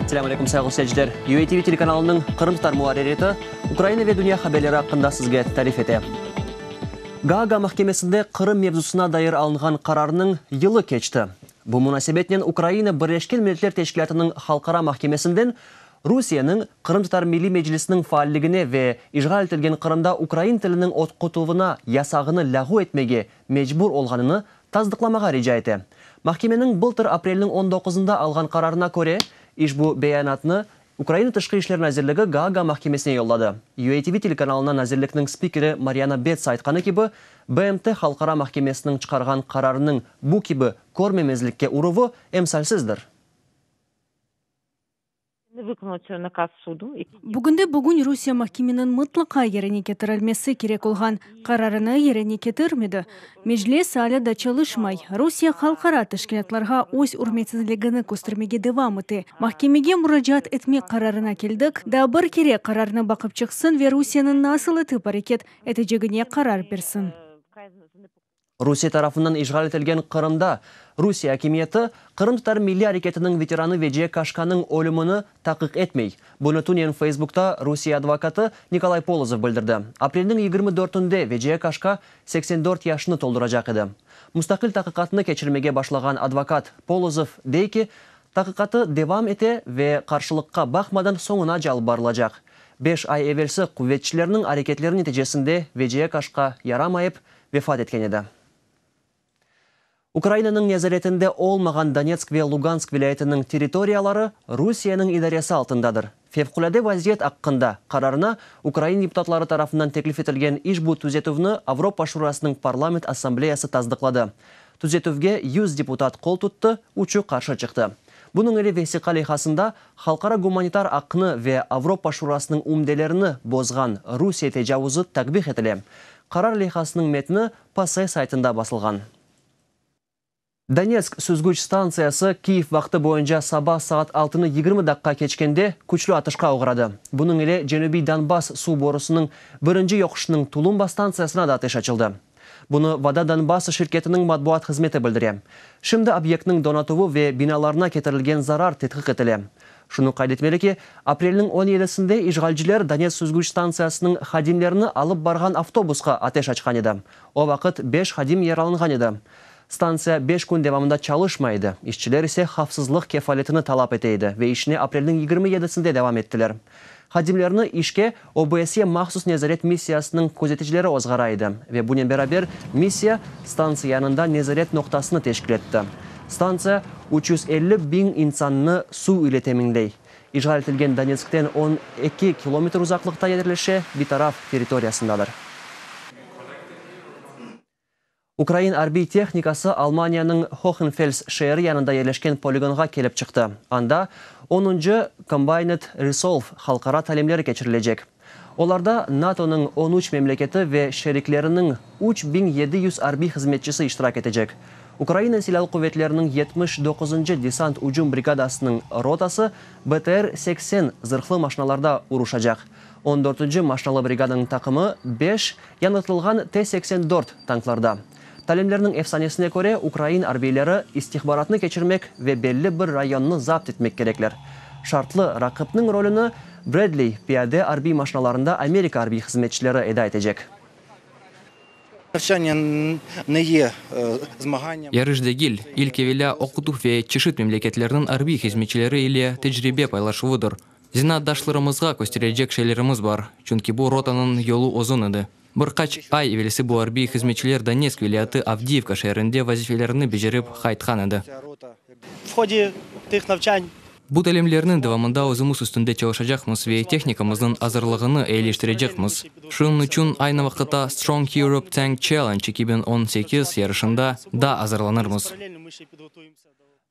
Selâm aleyküm, sayğılı seyirciler! UATV telekanalınıñ qırımtatar muarririyeti Ukraina ve dünya haberleri aqqında sizge tarif ete. Gaaga mahkemesinde Qırım mevzusına dair alınğan qararnıñ yılı keçti. Bu munasebetnen Ukraina Birleşken Milletler Teşkilâtınıñ Halqara mahkemesinden Rusiyeniñ Qırımtatar Milliy Meclisiniñ faalligine ve işğal etilgen Qırımda ukrain tiliniñ oqutuvına yasağını lâğu etmege mecbur olğanını tasdıqlamağa rica ete. Mahkemeniñ bıltır aprelniñ on doquzında alğan qararına köre, işbu beyanatnı Ukraina Tışqı işler nazirligi Gaaga mahkemesine yolladı. UATV telekanalına nazirlikniñ spikeri Maryana Betsa aytqanı kibi, BMT Halqara mahkemesiniñ çıqarğan qararınıñ bu kibi körmemezlikke uruvı emsalsizdir. Bugünde-bugün Rusiye mahkemeniñ mıtlaqa yerine ketirilmesi kerek olğan qararını yerine ketirmedi. Meclis alâ da çalışmay. Rusiye halqara teşkilâtlarğa öz ürmetsizligini köstermege devam ete. Mahkemege muracaat etmek qararına keldik, daa bir kere qararnı baqıp çıqsın ve Rusiyeniñ nasıl etip areket etecegine qarar bersin. Rusiye tarafından işğal etilgen Qırımda Rusiye akimiyeti qırımtatar milliy areketiniñ veteranı Veciye Kaşkanıñ ölümini taqiq etmey. Bunı tünevin Feysbukta Rusiye advokatı Nikolay Polozov bildirdi. Aprelniñ 24-nde Veciye Kaşka 84 yaşını tolduracaq edi. Mustaqil taqiqatnı keçirmege başlağan advokat Polozov dey ki, taqiqatı devam ete ve qarşılıqqa baqmadan soñunace alıp barılacaq. Beş ay evelsi quvetçilerniñ areketleri neticesinde Veciye Kaşka yaramayıp, vefat etken edi. Ukrainanıñ nezaretinde olmağan Donetsk ve Lugansk vilâyetiniñ territoriyaları Rusiyeniñ idaresi altındadır. Fevqulâde vaziyet aqqında qararına ukrain deputatları tarafından teklif etilgen işbu tüzetüvni Avropa Şurasınıñ Parlament Assambleyası tasdıqladı. Tüzetüvge 100 deputat qol tuttı, üçü qarşı çıqtı. Bunıñ ile vesiqa leyhasında halqara gumanitar aqnı ve Avropa Şurasınıñ ümdelerini bozğan Rusiye tecavuzı takbih etile. Qarar leyhasınıñ metni PACE saytında basılğan. Donetsk süzgüç stantsiyası Kiyev vaqtı boyunca saba saat altını 20 daqqa keçkende küçlü atışqa oğradı. Bunıñ ile Cenübiy Donbass suv borusınıñ birinci yoquşınıñ Tulumba stantsiyasına da ateş açıldı. Bunı Voda Donbassa şirketiniñ matbuat hızmeti bildire. Şimdi obyektniñ donatuvı ve binalarına ketirilgen zarar tedqiq etile. Şunı qayd etmeli ki, aprelniñ on yedisinde işğalciler Donetsk süzgüç stantsiyasınıñ hadimlerini alıp barğan avtobusqa ateş açqan edi. O vaqıt beş hadim yaralanğan edi. Stantsiya beş kün devamında çalışmay edi, işçiler ise havfsızlıq kefaletini talap ete edi ve işine aprelniñ 27-sinde devam ettiler. Hadimlerni işke OBSYE mahsus nezaret missiyasınıñ közeticileri ozğara edi ve bunen beraber missiya stantsiya yanında nezaret noqtasını teşkil etti. Stantsiya 350 biñ insannı suv ile teminley. İşğal etilgen Donetskten 12 kilometr uzaqlıqta yerleşe, bitaraf territoriyasındadır. Ukrain arbiy tehnikası Almaniyanıñ Hohenfels şeeri yanında yerleşken poligonğa kelip çıqtı. Anda onuncı Combined Resolve halqara talimleri keçirilecek. Olarda NATOnıñ 13 memleketi ve şerikleriniñ 3700 arbiy hızmetçisi iştirak etecek. Ukraina Silâlı quvetleriniñ 79-ncı desant-ücüm brigadasınıñ rotası BTR 80 zırhlı maşinalarda uruşacaq. On dörtünci maşinalı brigadanıñ taqımı beş yañartılğan T 84 tanklarda. Talimlerniñ efsanesine köre, ukrain arbiyleri istihbaratnı keçirmek ve belli bir rayonnı zapt etmek kerekler. Şartlı raqipniñ rolüni Bradley piyade arbiy maşinalarında Amerika arbiy hızmetçileri eda etecek. Yarış degil, ilk evelâ oqutuv ve çeşit memleketlerniñ arbiy hızmetçileri ile tecribe paylaşuvıdır. Zenaatdaşlarımızğa kösterecek şeylerimiz bar, çünki bu rotanıñ yolu uzun edi. Bir qaç ay evelsi bu arbiy hızmetçiler Donetsk vilâyeti Avdiyivka şeerinde vazifelerini becerip qaytqan edi. Bu talimlerniñ devamında özümiz üstünde çalışacaqmız ve tehnikamıznıñ azırlığını eyileştirecekmiz. Şunıñ içün aynı vaqıtta Strong Europe Tank Challenge 2018 yarışında da azırlanırmız.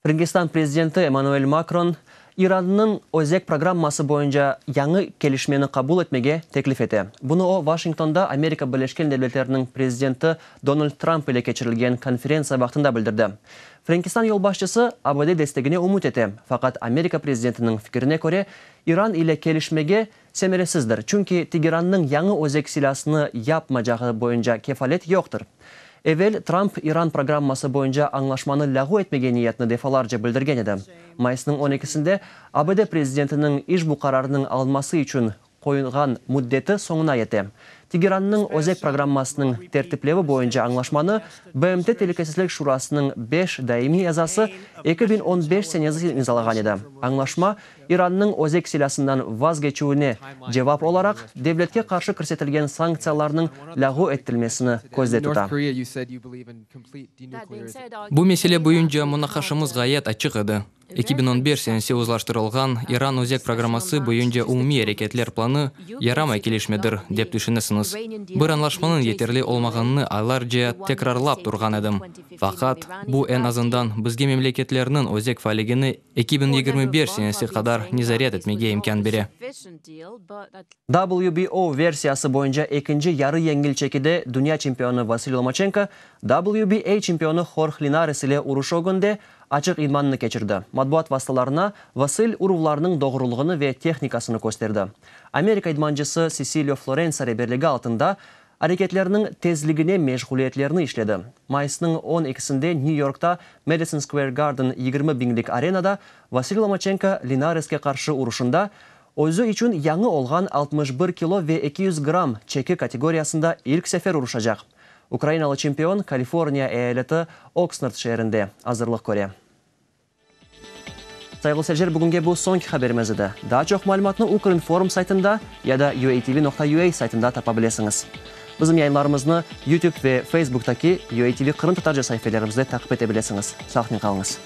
Frenkistan prezidenti Emmanuel Makron İrannıñ özek programması boyunca yañı kelişmeni qabul etmege teklif ete. Bunı o, Washingtonda Amerika Birleşken Devletleriniñ prezidenti Donald Trump ile keçirilgen konferentsiya vaqtında bildirdi. Frenkistan yolbaşçısı ABD destegine ümüt ete, faqat Amerika prezidentiniñ fikrine köre, İran ile kelişmege semeresizdir, çünki Tegerannıñ yañı özek silâsını yapmacağı boyunca kefalet yoqtır. Evel Tramp İran programması boyunca añlaşmanı lâğu etmege niyetini defalarca bildirgen edi. Mayısnıñ on ekisinde ABD prezidentiniñ işbu qararınıñ alınması içün qoyulğan müddeti soñuna yete. Tegerannıñ özek programmasınıñ tertiplevi boyunca añlaşmanı BMT Telükesizlik Şurasınıñ beş daimiy azası 2015 senesi imzalağan edi. Añlaşma, İrannıñ özek silâsından vazgeçüvine cevap olaraq, devletke qarşı kirsetilgen sanktsiyalarnıñ lâğu ettilmesini közde tuta. Bu mesele boyunca munaqaşamız ğayet açıq edi. 2015 senesi uzlaştırılğan İran özek programması boyunca umumiy areketler planı yaramay kelişmedir, dep tüşünesiñiz. Bir añlaşmanıñ yeterli olmağanını aylarca tekrarlap turğan edim. Faqat, bu eñ azından bizge memleketlerniñ özek faalligini 2025 senesi qadar nezaret etmege imkân bere. WBO versiyası boyunca ekinci yarı yengil çekide dünya çempionı Vasiliy Lomaçenko WBA çempionı Horh Linares ile uruş ögünde açıq idmanını keçirdi. Matbuat vastalarına Vasıl uruvlarnıñ doğrulığını ve tehnikasını kösterdi. Amerika idmancısı Sisilio Florensa reberligi altında areketlerniñ tezligine meşğuliyetlerni işledi. Mayısnıñ on ekisinde Nyu-Yorkta Madison Square Garden 20 biñlik arenada Vasiliy Lomaçenko Linareske qarşı uruşında özü içün yañı olğan 61 kilo ve 200 gramm çeki kategoriyasında ilk sefer uruşacaq. Ukrainalı çempion Kaliforniya eyaleti Oksnard şeerinde azırlıq köre. Sayğılı seyirciler, bugünge bu soñki haberimiz edi. Daa çoq malümatnı Ukrinform saytında ya da uatv.ua saytında tapa bilesiñiz. Bizim yayınlarımıznı YouTube ve Facebooktaki UATV qırımtatarca saifelerimizde taqip ete bilesiñiz. Sağlıqnen qalıñız.